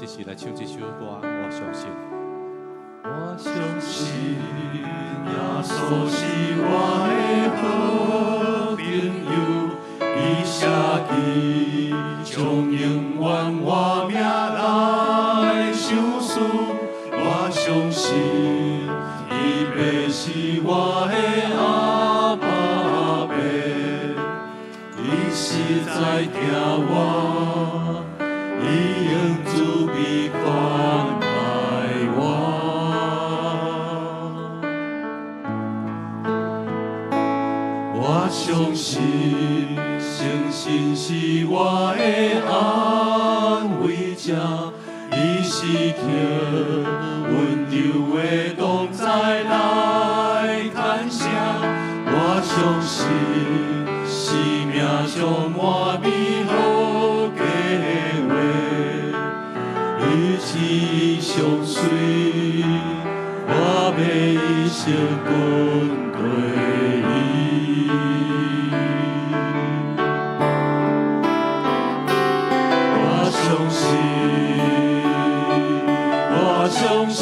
這時來唱這首歌，我相信。我相信耶穌是我的好朋友，伊捨己將永遠活命來賞賜。我相信天父是我的阿爸父，伊實在疼我，伊用慈悲款待我。我相信聖神是我的安慰者，伊時刻溫柔的同在來牽聲。我相信生命充滿美好計劃，與此相隨，我欲一生跟隨伊。我相信，我相信，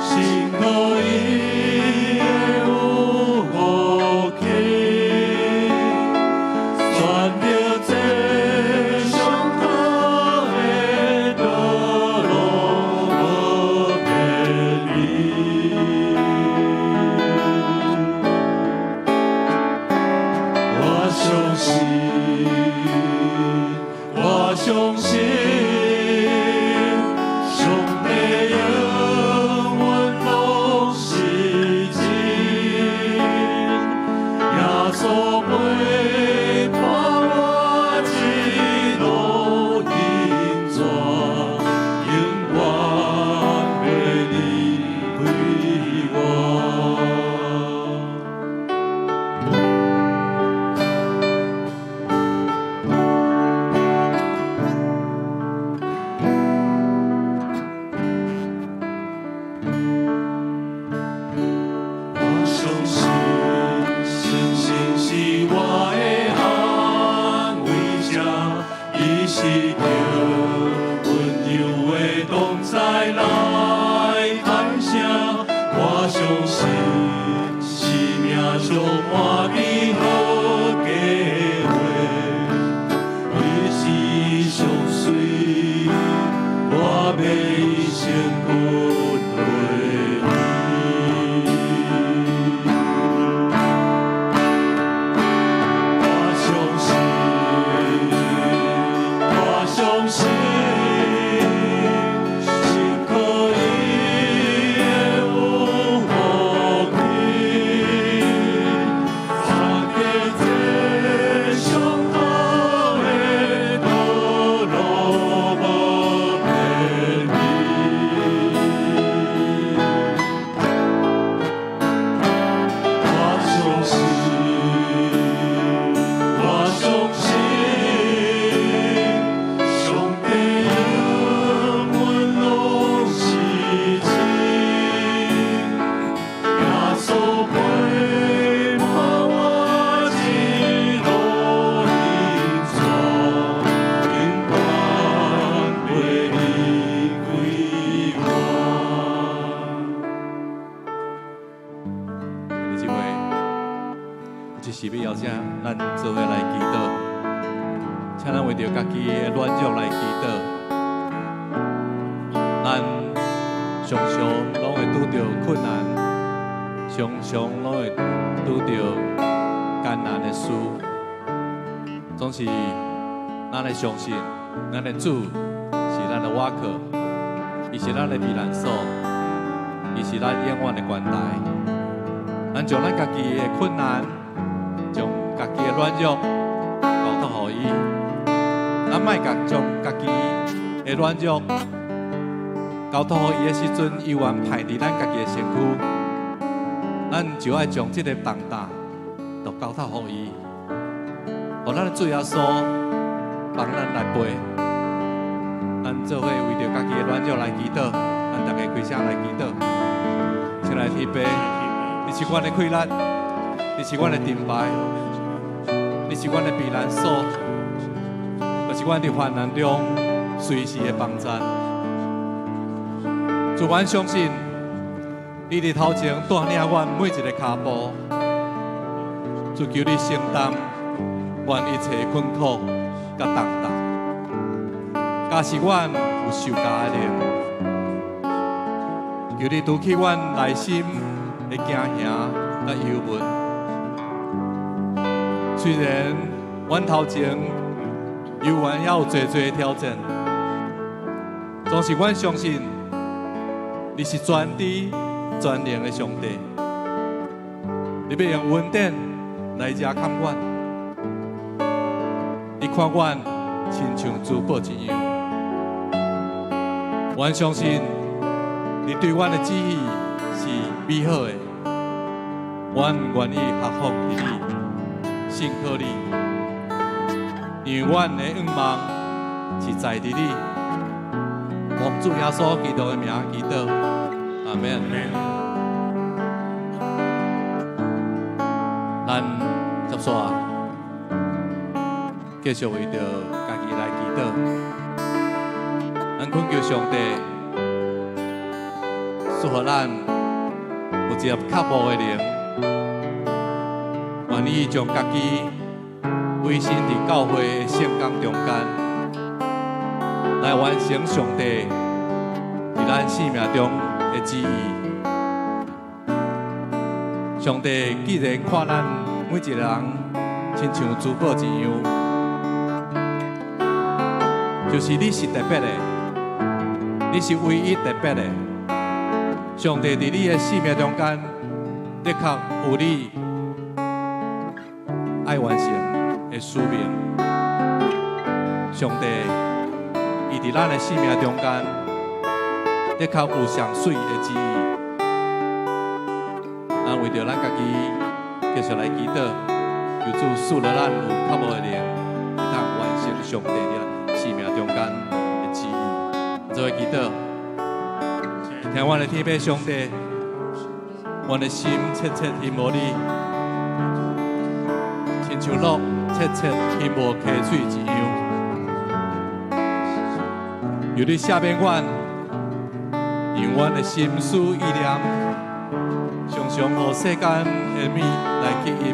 信靠伊會有福氣，選擇這上好的道路，無偏離。我相信，我相信，上帝永遠攏是真，耶穌陪伴我一路行逝，永遠袂離開我。我相信，聖神是我的安慰者，伊時刻溫柔的同在來牽聲。我相信，生命充滿美好計劃，與此相隨，我欲一生跟隨伊。我相信，我相信，信靠伊會有福氣，選擇這上好的道路，無偏離。我相信，我相信，上帝永遠攏是真，耶穌陪伴我一路行逝，永遠袂離開我。兄弟姊妹，這時欲邀請咱做伙來祈禱，請咱為著家己的軟弱來祈禱。咱常常攏會拄著困難，常常攏會拄著艱難的事，總是咱會相信，咱的主是咱的倚靠，伊是咱的避難所，伊是咱永遠的關台。咱將咱家己的困難，將家己的軟弱交託予伊。咱莫共將家己的軟弱交託予伊的時陣，伊猶原歹佇咱家己的身軀，咱就愛將這個重擔都交託予伊，予咱的主耶穌幫咱來背。咱做伙為著家己的軟弱來祈禱，咱逐家開聲來祈禱。親愛的天父，你是阮的氣力，你是阮的盾牌，你是阮的避難所，就是阮佇患難中隨時的幫贊。主，阮相信你佇頭前帶領阮每一个跤步，主，求你承擔阮一切困苦佮重擔，假使阮有受教的靈，求你除去阮內心的驚嚇佮憂悶。雖然阮頭前猶原猶有濟濟挑戰，總是阮相信你是全知全能的上帝，你欲用恩典來遮看阮，你看阮親像珠寶一樣。阮相信你對阮的旨意是美好的，阮願意降服佇你，信靠你，因為阮的願望是在佇你。奉主耶穌基督的名祈禱，阿門。咱接續啊，繼續為著家己來祈禱。咱懇求上帝賜予咱有一粒渴慕的靈，願意將家己委身佇教會的聖工中間，來完成上帝佇咱生命中的旨意。上帝既然看咱每一個人親像珠寶一樣，就是你是特別的，你是唯一特別的。上帝佇你的生命中間，的確有你愛完成的使命。上帝伊佇咱的生命中間，的確有上媠的旨意。咱為著咱家己繼續來祈禱，求主賜予咱有渴慕的靈，會當完成上帝佇咱生命中間的旨意。做伙祈禱，聽阮的天父上帝，阮的心切切希望你，親像鹿切切希望溪水一樣。求你赦免阮，讓阮的心思意念常常予世間的物來吸引。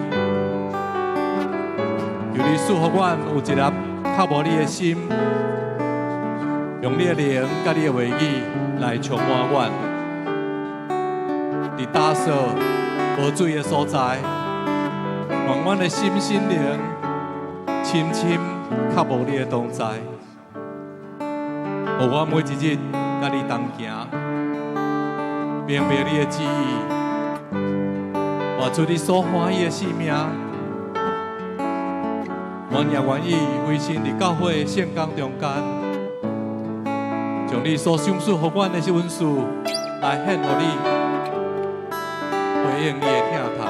求你賜予阮有一粒渴慕你的心，用你的靈佮你的話語來充滿阮。佇打掃無水的所在，讓阮的心心靈深深渴慕你的同在，予我每一日佮你同行，明白你的旨意，活出你所歡喜的生命。阮也願意委身佇教會的聖工中間，將你所賞賜予阮的恩賜來獻予你，回應你的疼痛，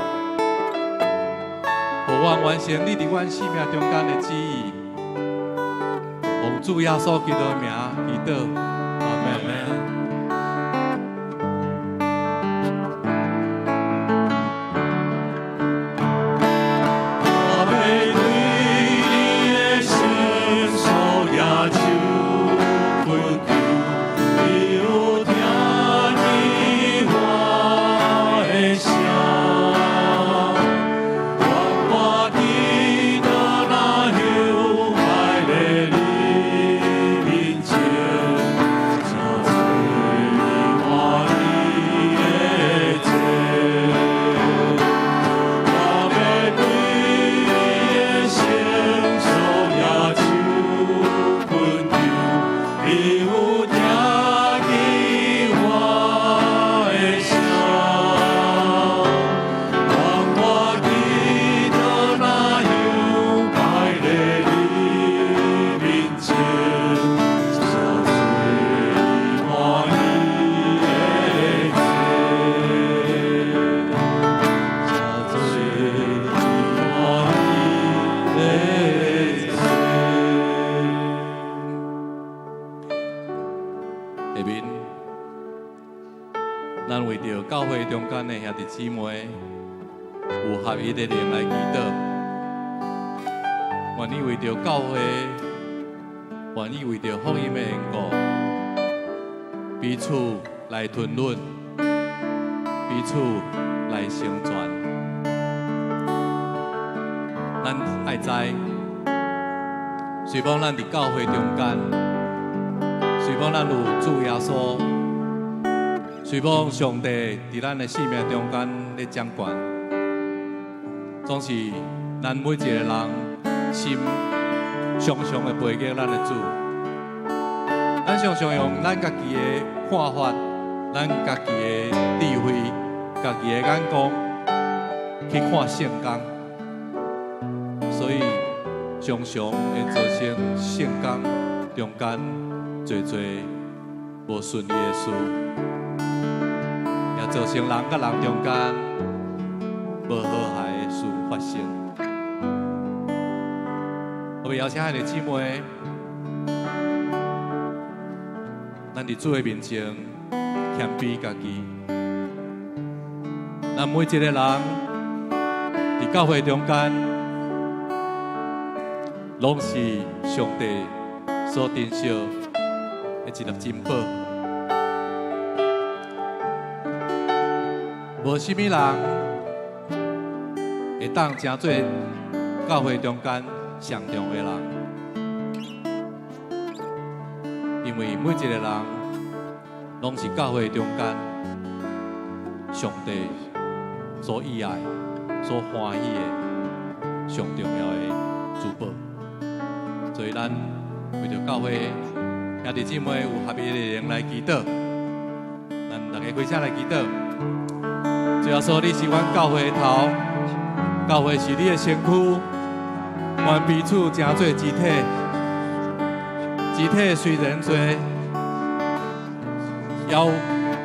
予阮完成你佇阮生命中間的旨意。奉主耶穌基督的名祈禱，阿門。我欲對你的聖所舉手懇求，你有聽見我的聲。願我祈禱若向擺佇你面前，請垂聽我的祭。我欲對你的聖所舉手懇求，你有聽見我的聲。願我祈禱若向擺佇你面前，請垂聽我的祭，請垂聽我的祭。下面，咱為著教會中間的兄弟姊妹有合一的靈來祈禱，願意為著教會，予願意為著福音的緣故，彼此來吞忍，彼此來成全。咱愛知，雖講咱佇教會中間，雖講咱有主耶穌，雖講上帝佇咱的生命中間咧掌權，總是咱每一個人心常常會背逆咱的主。咱常常用咱家己的看法、咱家己的智慧、家己的眼光去看聖工，所以常常會造成聖工中間濟濟無順利的事，也造成人佮人中間無和諧的事發生。我欲邀請兄弟姊妹，咱佇主的面前謙卑家己。咱每一個人佇教會中間，攏是上帝所珍惜的一粒珍寶。無啥物人會當成做教會中間上重要的人，因為每一個人攏是教會中間上帝所喜愛、所歡喜的上重要的珠寶。所以咱為著教會兄弟姊妹有合一的靈來祈禱，咱大家開聲來祈禱。主耶穌，你是阮教會的頭，教會是你的身軀，阮彼此成做肢體，肢體雖然濟，猶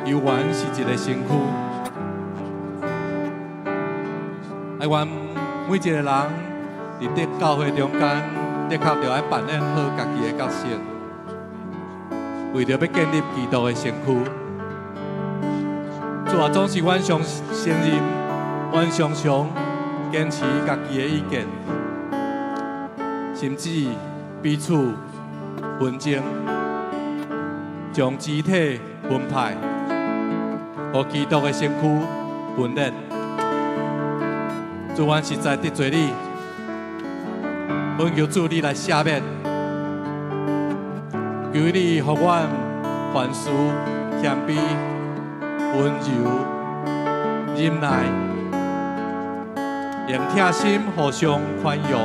猶原是一個身軀。愛阮每一個人佇這教會中間，的確著愛扮演好家己的角色，為著欲建立基督的身軀。主啊，總是阮常承認，阮常常堅持家己的意見，甚至彼此紛爭，將肢體分派，予基督的身軀分裂。主，阮實在得罪你，懇求主你來赦免，求你予阮凡事謙卑、溫柔、忍耐，用疼心互相寬容，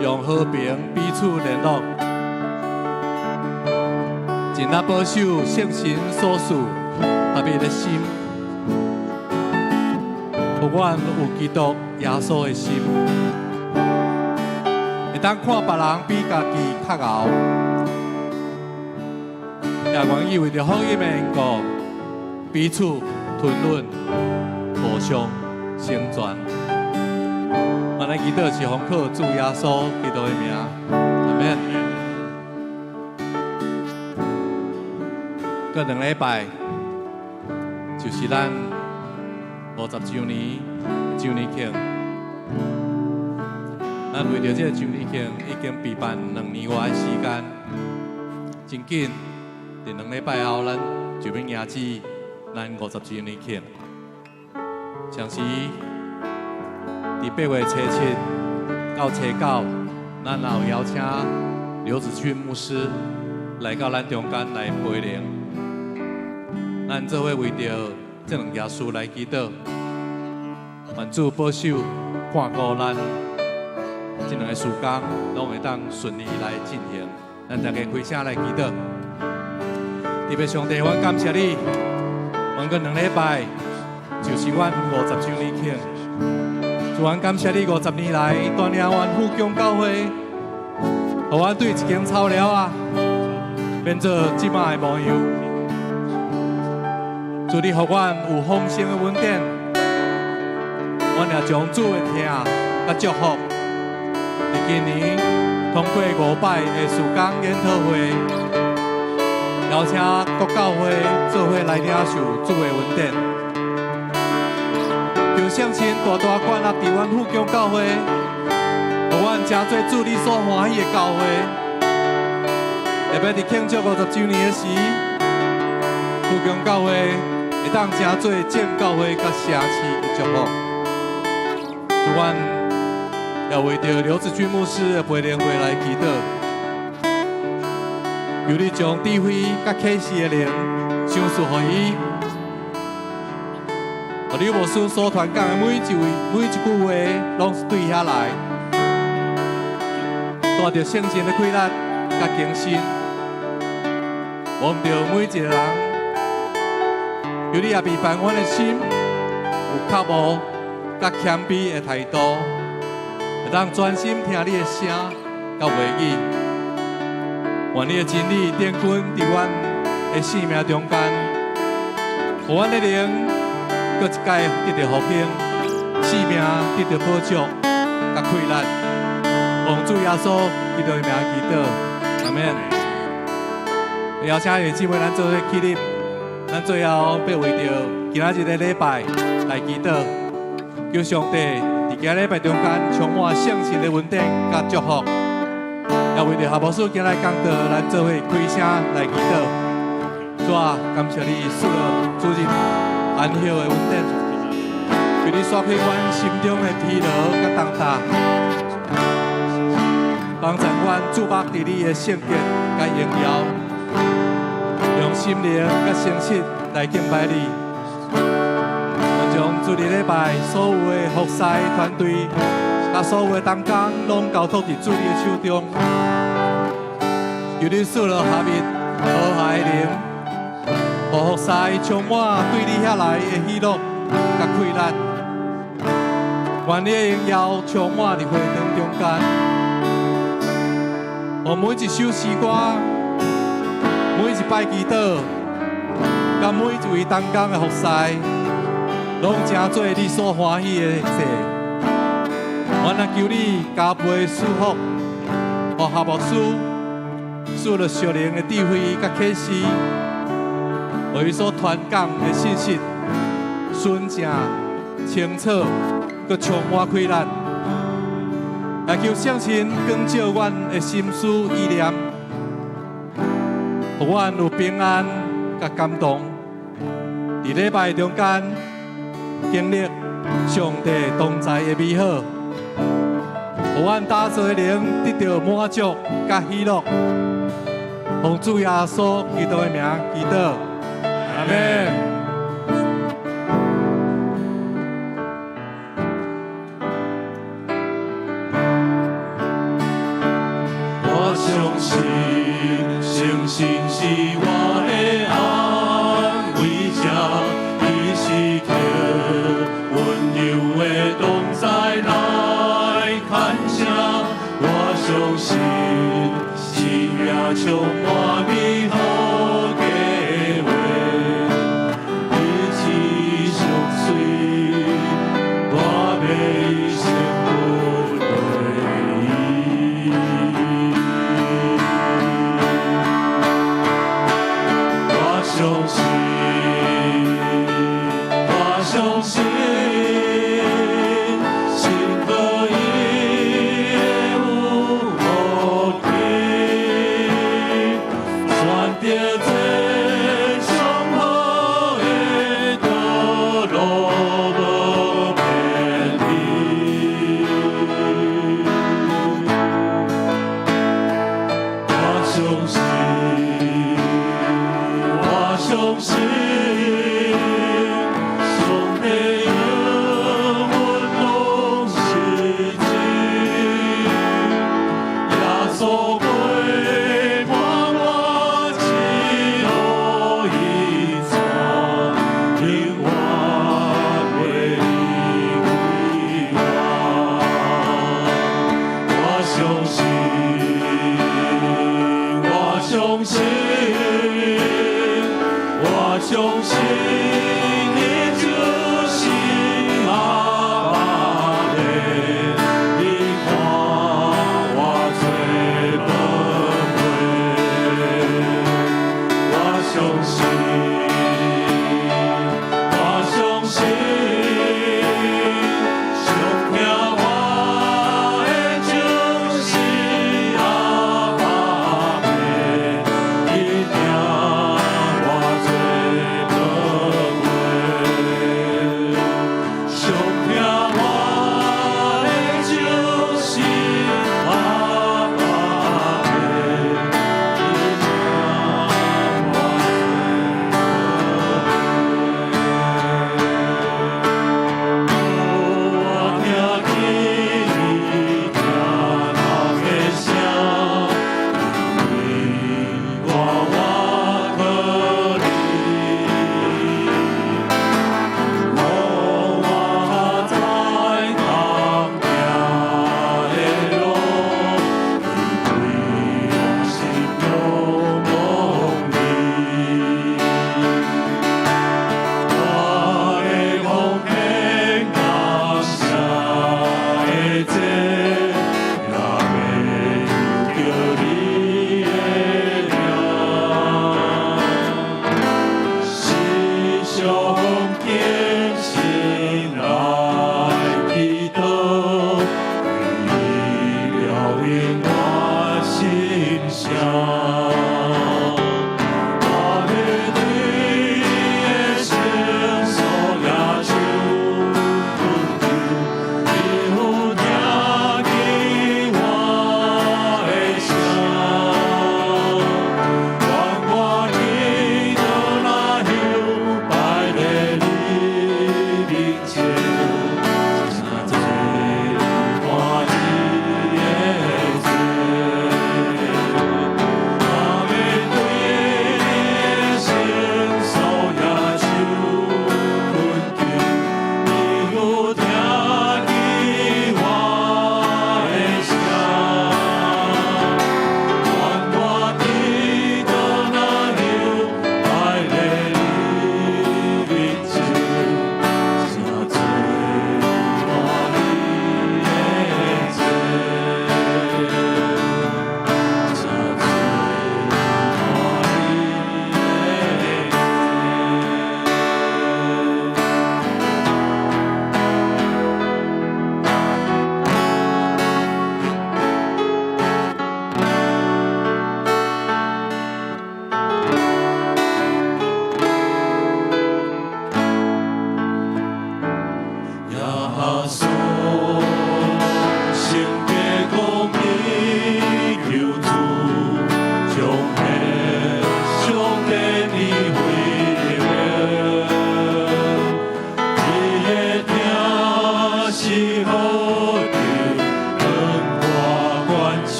用和平彼此聯絡，盡力保守聖神所賜合一的心，予阮有基督耶穌的心，會當看別人比家己較𠢕，也願意為著福音的緣故，彼此吞忍，互相成全。我來祈禱是奉靠主耶穌基督的名，阿們。過2禮拜就是咱50週年週年慶。咱為著這個週年慶已經備辦2年外的時間，真緊，佇2禮拜後，咱就欲迎接咱50週年慶。上時佇8月初7到初9，咱也有邀請劉子俊牧師來到咱中間來陪靈。咱做伙為著這兩件事來祈禱，願主保守看顧咱這兩個事工，攏會當順利來進行。咱大家開聲來祈禱。特別上帝，阮感謝你，阮閣2禮拜就是阮50週年慶。主，阮感謝你50年來帶領阮富強教會，予阮對一間草寮仔，變做這擺的模樣。主，你予阮有豐盛的恩典，阮也將主的疼佮祝福，佇今年通過5擺的事工研討會，邀請各教會做伙來領受主的恩典。求聖神大大管轄佇阮富強教會，予阮成做主你所歡喜的教會。特別佇慶祝50週年的時，富強教會會當成做眾教會佮城市的祝福。主，阮也為著劉子君牧師的培靈會來祈禱，求你將智慧佮啟示的靈賞賜予伊，予劉牧師所傳講的每一位每一句話，攏是對遐來，帶著聖神的氣力佮更新，無毋著每一個人，求你也預備阮的心，有渴慕佮謙卑的態度，會當專心聽你的聲佮話語，願你的真理定根佇阮的生命中間，予阮的靈閣一擺得著復興，生命得著保障佮氣力。奉主耶穌基督的名祈禱，阿們。邀請弟兄姊妹，咱做伙起立，咱最後欲為著今仔日的禮拜來祈禱，求上帝佇今禮拜中間充滿聖神的恩典佮祝福，也為著夏牧師今日講道，咱做伙開聲來祈禱。主啊，感謝你賜予主日安息的恩典，求你煞去阮心中的疲勞佮重擔，幫助阮注目佇你的聖潔佮榮耀，用心靈佮誠實來敬拜你。阮將主日禮拜所有的服侍團隊，佮所有的同工，攏交託佇主你的手中。求你賜予合一和諧的靈，予服侍充滿對你遐來的喜樂佮氣力。願你的榮耀充滿佇會堂中間，予每一首詩歌，每一擺祈禱，佮每一位同工的服侍，攏成做你所歡喜的祭。阮若求你加倍賜福，予夏牧師賜予屬靈的智慧佮啟示，予伊所傳講的信息純正、清楚，閣充滿氣力。來求聖神光照阮的心思意念，予阮有平安佮感動。佇禮拜中間經歷上帝同在的美好，予阮打坐的靈得著滿足佮喜樂。奉主耶穌基督的名祈禱，阿們。我相信，聖神是我的安慰者，伊時刻溫柔的同在來牽請。我相信，生命充滿美好計劃，一起相隨，我欲一生跟隨伊。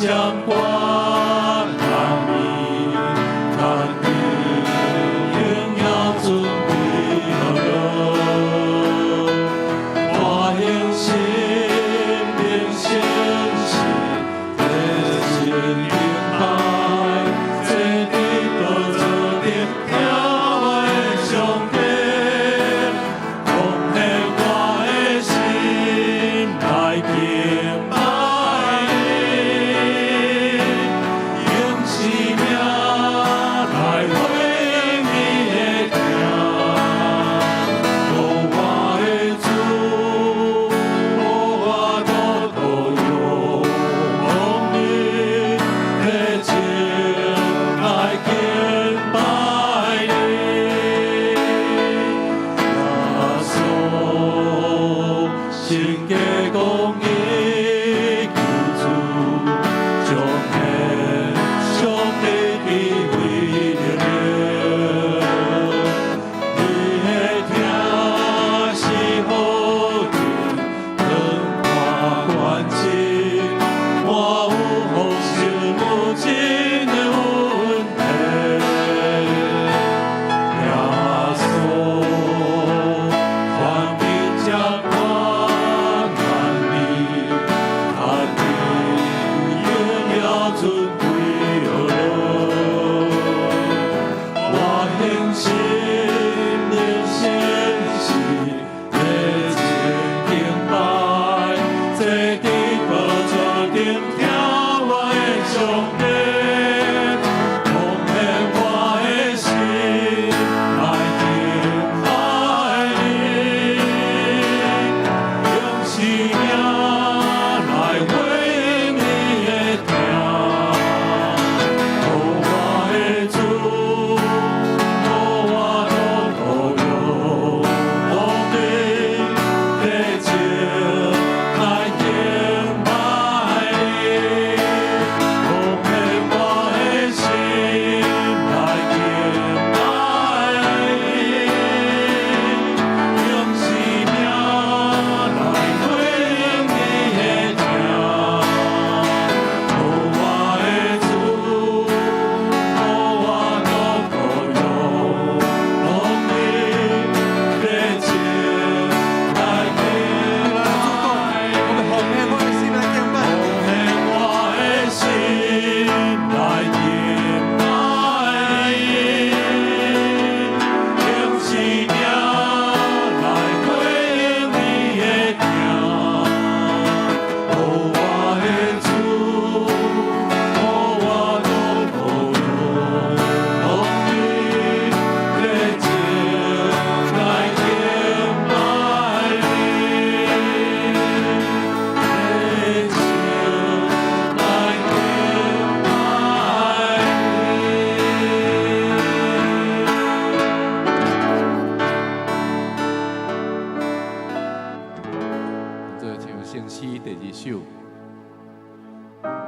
掌管萬民，咱的榮耀準備好了。我用心靈誠實，熱情敬拜，坐佇寶座頂聽我的上帝，奉獻我的心來敬拜你，用生命來回應你的疼，哦，我的主，無法度都仰望你，熱情來敬拜你。耶穌，聖潔公義救主，彰顯上帝智慧力量。你的疼是何等廣闊遠深，我有豐盛無盡的恩典。耶穌，權柄掌管萬民，他的榮耀尊貴好了。我用心靈誠實，熱情敬拜，坐佇寶座頂聽我的上帝，